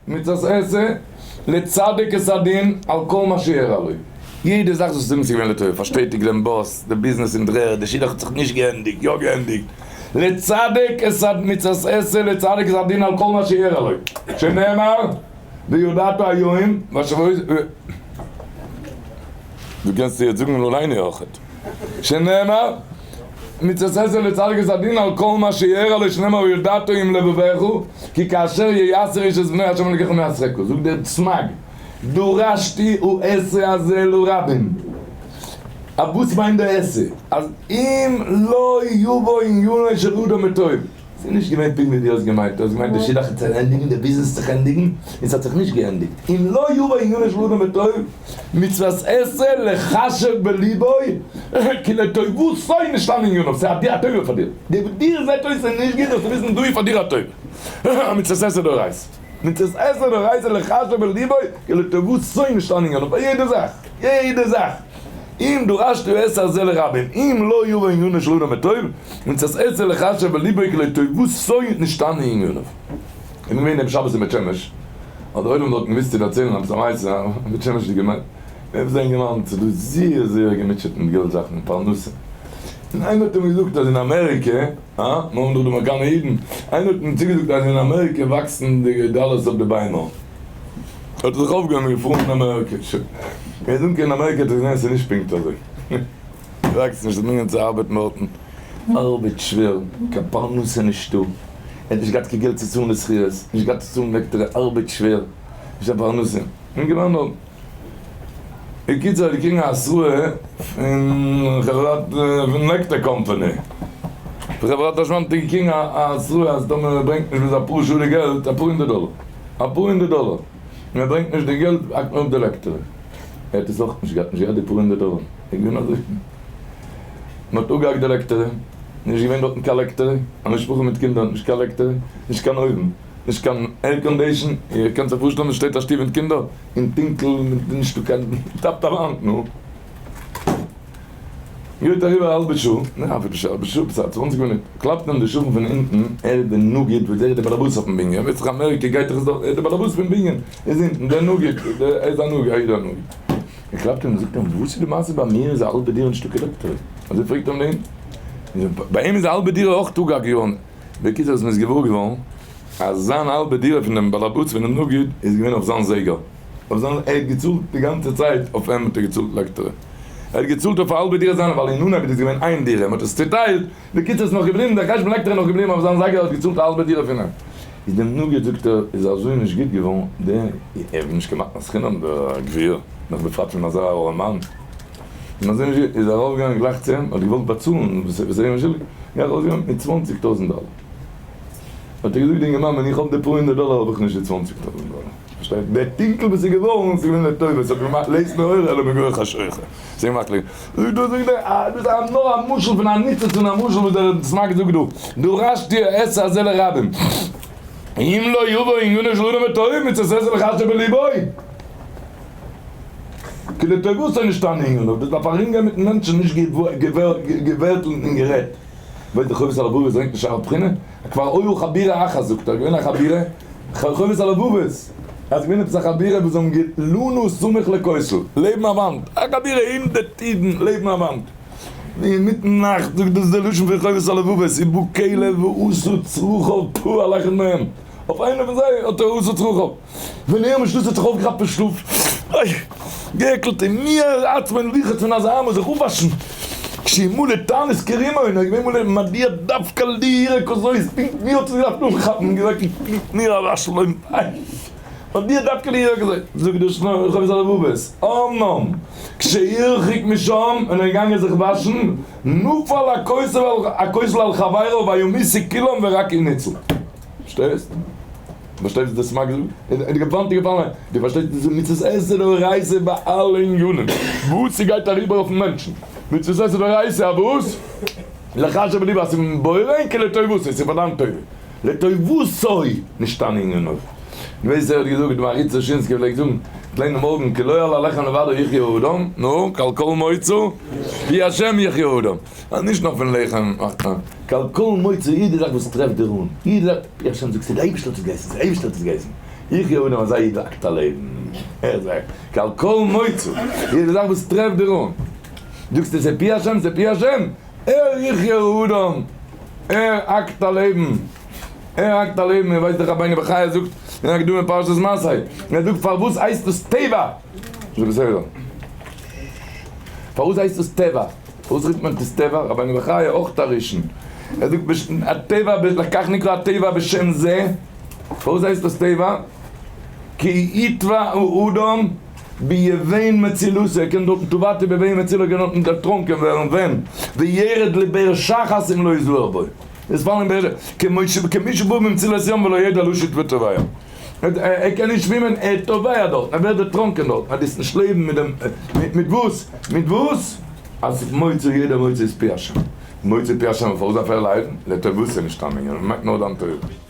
מצות עשה לצדק את הדין על כל מה שאירע לו, יעדע זאך זאלסטו זאגן ס'איז געווען לטובה, פארשטעטיג דעם באס, די ביזנעס אין דר'ערד, די שידוך האט זיך נישט געענדיגט, יא געענדיגט, לצדק את הדין, מצות עשה לצדק את הדין על כל מה שאירע לו, שנאמר וידעת היום והשבות, דו קענסט יעצט זאגן לא עלינו אויכעט, שנאמר מצות עשה לצדק את הדין על כל מה שאירע לו שנאמר וידעת עם לבבך כי כאשר ייסר איש את בנו ה' אלוקיך מייסרך, זאגט דער סמג דרשתי העשה הזה לרבים, א וואס מיינט די עשה? אז אם לא יבא עניינו של אדם בטוב, ס'איז נישט געווען פונקט ווי דו האסט געמיינט, דו האסט געמיינט די שידוך האט זיך ענדיגן, די ביזנעס האט זיך ענדיגן, און ס'האט זיך נישט געענדיגט, אם לא יבא עניינו של אדם בטוב, מצוות עשה לחשב בליבו כי לטובתו נשתנה עניינו, ס'איז א טובה פאר דיר, דיר זעט אויס ס'איז נישט גוט, זאלסטו וויסן דא איז פאר דיר א טובה, מצוות עשה דאורייתא, מצוות עשה דאורייתא לחשב בליבו כי לטובתו נשתנה עניינו, פאר יעדע זאך, יעדע זאך. אם דרשתי העשה הזה לרבים, אם לא יבא עניינו של אדם בטוב, מצות עשה לחשב בליבו כי לטובתו נשתנה עניינו. איך בין געווען דעם שבת אין בית שמש, האט דער עולם דארטן געוואוסט צו דערציילן עפעס א מעשה, א בית שמש'דיגע מעשה, עפעס א אינגערמאן האט זיך דא זייער זייער געמוטשעט מיט געלט זאכן און פרנסה, און איינער האט אים געזאגט אז אין אמעריקע, אה, מיר האבן דאך דא אמעריקאנער אידן, איינער האט אים צוגעזאגט אז אין אמעריקע וואקסן די דאלערס אויף די ביימער. האט ער זיך אויפגעהויבן און געפארן אין אמעריקע. שוין. ער איז אנגעקומען אין אמעריקע האט ער געזען עס איז נישט פונקט אזוי. וואקסט נישט, זיך נעמען צו ארבעטן דארטן. ארבעט שווער, קיין פרנסה נישטא. ער האט נישט געהאט קיין געלט צו צאלן די שכירות, נישט געהאט צו צאלן לעקטער, ארבעט שווער, נישט קיין פרנסה. און געווען דארט. בקיצור האט געקריגן א התראה פון חברת פון לעקטער קאמפאני. פון חברת חשמל האט ער געקריגן א התראה אז טאמער ער ברענגט נישט ביז אפאר שעה די געלט, אפאר הונדערט דאלער. אפאר הונדערט דאלער, און ער ברענגט נישט די געלט האקט מען אפ די לעקטער. ער האט עס אויך נישט געהאט, נישט געהאט די פאר הונדערט דאלער, איז געווען אזוי, מען האט אפגעהאקט די לעקטער, נישט געווען דארטן קיין לעקטער, א משפחה מיט קינדער, נישט קיין לעקטער, נישט קיין אויוון, נישט קיין air condition, איר קענט זיך פארשטעלן עס שטייט א שטוב מיט קינדער אין טונקל, נישטא קיין, טאפט א וואנט, נו. גייט אריבער א האלבע שעה, ניין אפילו נישט א האלבע שעה, עפעס א צוואנציג מינוט, קלאפט אים די שכן פון אונטן, ער איז דער נגיד וואס ער איז דער באלעבאס אויפן בנין, ווייסט דאך אמעריקע גייט דאך עס דארט, ער איז דער באלעבאס פון בנין, איז אונטן דער נגיד, ער איז א נגיד, א איד א נגיד. ער קלאפט אים און זאגט אים, וואס איז די מעשה ביי מיר איז א האלבע דירה נישטא קיין עלעקטריק? אזוי פרעגט אים דער, ביי אים איז א האלבע דירה אויך אפגעהאקט געווארן, בקיצור איז מען איז געוואר געווארן אז זיין האלבע דירה פון דעם באלעבאס פונעם נגיד איז געווען אויף זיין זייגער. אויף זיין ער האט געצאלט די גאנצע צייט אויף אים האט ער געצאלט לעקטער ער האט געצאלט אויף א האלבע דירה זיינע ווייל אין אנהייב איז דאס געווען איין דירה מען האט עס צוטיילט בקיצור איז נאך געבליבן דער חשבון לעקטער איז נאך געבליבן אויף זיין זייגער ער האט געצאלט א האלבע דירה פון אים איז דעם נגיד זאגט ער איז אזוי נישט גוט געווארן דער ער וויל נישט קיין מתנת חינם דער גביר נאך בפרט פון אזא ארעמאן און אזוי נישט גוט איז ער ארויף געגאנגען גלייך צו אים האט געוואלט באצאלן וואס ער איז אים שולדיג איז ער ארויס געגאנגען מיט צוואנציג טויזענט דאלער האט ער געזאגט די אינגערמאן ווען איך האב די פאר הונדערט דאלער האב איך נישט די צוואנציג טויזענט דאלער. פארשטייט? דער טונקל וואס איז געווארן איז געווען לטובה, עס האט געמאכט לית מאורא אלא מגור חשוכא, עס האט געמאכט ליכט. זאגט דא, זאגט ער, דאס איז נאר א משל פון א ניצוץ פון א משל וואס דער סמג זאגט דא, דרשתי העשה הזה לרבים, אם לא יבוא ענינו של אדם בטוב מצות עשה לחשב בליבו, כי לטובתו נשתנה ענינו, דאס דארף ארומגיין מיטן מענטשן, נישט געווערטלט און גערעדט. ווייסט דער חובת הלבבות ברענגט נישט א בחינה? כבר היו חבורה אחת זאגט ער, געווען א חבורה, חובת הלבבות, אז געווען עפעס א חבורה וואס האבן געלנו סמוך לכותל, לעבן א וואנט, א חבורה הונדערט אידן לעבן א וואנט, אינמיטן נאכט זאגט דאס די לשון פון חובת הלבבות, ובא כלב ועשה צרכיו פו על אחד מהם, אויף איינער פון זיי האט ער עשה צרכיו, ווען ער משלוש האט זיך אויפגעכאפט פון שלאף, איי, גע'עקלט און מיהר עצמו ללכת פון אזא עם זיך אפוואשן, כשימולא תענית כרימון, ער איז געווען מלא מדוע דווקא לי יראה כזאת, פונקט מיר האט עס געדארפט אנכאפן, געזאגט פונקט מיר א וואשל אויבן, איי, מדוע דווקא לי יראה כזאת, זאגט דער שלמה חובת הלבבות, אמנם כשירחיק משם, ווען ער איז געגאנגען זיך וואשן, נפל הכותל על חברו וימותו כולם ורק הוא ניצל. פארשטייסט? פארשטייסט דאס סמג זאגט? די געפאלן די געפאלן די פארשטייסט דאס מצות עשה דאורייתא ביי אלע ענינים וואס ס'גייט אריבער אויפן מענטשן מצות עשה דאורייתא א וואס? לחשב בליבו אז ס'איז בורא כי לטובתו ס'איז פאר דיין טובה לטובתו נשתנה עניניו דו ווייסט ער האט געזאגט די מהרי"ץ דושינסקי פלעגט זאגן פלעין מארגן כי לא על הלחם לבדו יחיה האדם נו כי על כל מוצא פי השם יחיה האדם אז נישט נאר פון לחם מאכט מען כי על כל מוצא יעדע זאך וואס טרעפט דיר אן יעדע זאך פי השם זאגסטו די אייבערשטער האט עס געהייסן, די אייבערשטער האט עס געהייסן. יחיה האדם אזא איד האקט א לעבן, ער זאגט כי על כל מוצא, יעדע זאך וואס טרעפט דיר אן, זאגסטו זה פי השם זה פי השם, ער יחיה האדם, ער האקט א לעבן, ער האקט א לעבן, איר ווייסט דאך רבינו בחיי זאגט אין הקדמה פרשת מסעי, ער זאגט פארוואס הייסט דאס טבע, איז בסדר, פארוואס הייסט דאס טבע? פארוואס רופט מען עס טבע? רבינו בחיי אויך א ראשון, ער זאגט הטבע לכך נקרא הטבע בשם זה, פארוואס הייסט דאס טבע? כי יטבע האדם ביבן מצילותו, ער קען דארטן טבעתי בבן מצילה, ער קען דארטן דערטראנקען ווערן, ווען? וירד לבאר שחת אם לא יזהר בו, עס פאלן אין באר, כמי שבא ממצילת ים ולא ידע לשוט וטובע. ער קען נישט שווימען, ער טובע דארטן, ער ווערט דערטראנקען דארטן, אז דו וועסט נישט לעבן מיט דעם, מיט וואס? מיט וואס? אז מוצא יעדער מוצא איז פי השם, מוצא פי השם, פארוואס דארף ער ליידן? לטובתו נישט קיין ענין, מען מיינט נאר דיין טובה.